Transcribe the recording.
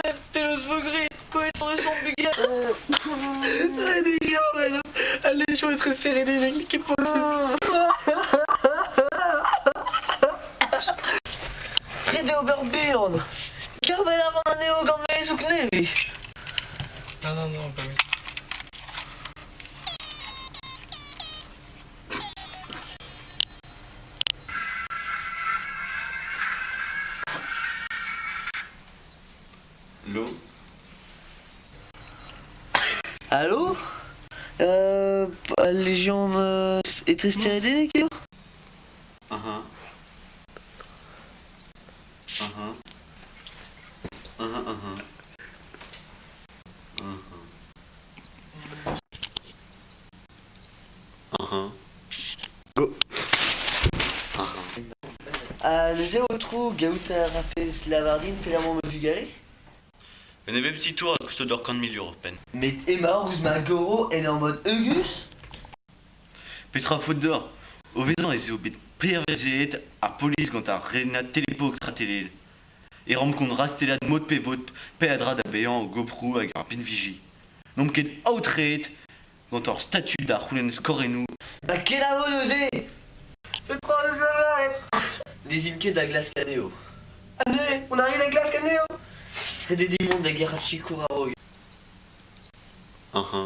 Oufen penaos vo graet koet on eus hon bugale. Ret eo gervel al lezioù etre steredennek n'eo ket posupl. Ret eo ober buan. Gervel a ran anezho gant ma hezoug nevez. Non, non, non, pas Lo. Allô Légion etresteredennek eo? Aha. Aha. Aha, aha. Aha. Aha. Go. Aha. Ha neuze aotrou, gaout a rafes lavar din pelec'h ma vugale? Un nebep titour a kousto deoc'h 100 000 eur ouzhpenn. Met emaoc'h ouzh ma goro en ur mod heugus? Petra faot deoc'h? O vezañ ez eo bet pervezeet ar polis gant ar renad telepokratelel e rankont rastellat mod pe vod peadra da baeañ o goproù hag ar binviji. N'omp ket aotreet gant hor statud da c'houlenn skorennoù. Ba kenavo neuze! Petra 'deus lavaret? N'ez in ket da glask anezho. Ha neuze, on arrive da glask anezho? Ret eo din mont da gerc'hat sikour a-raok. Aha.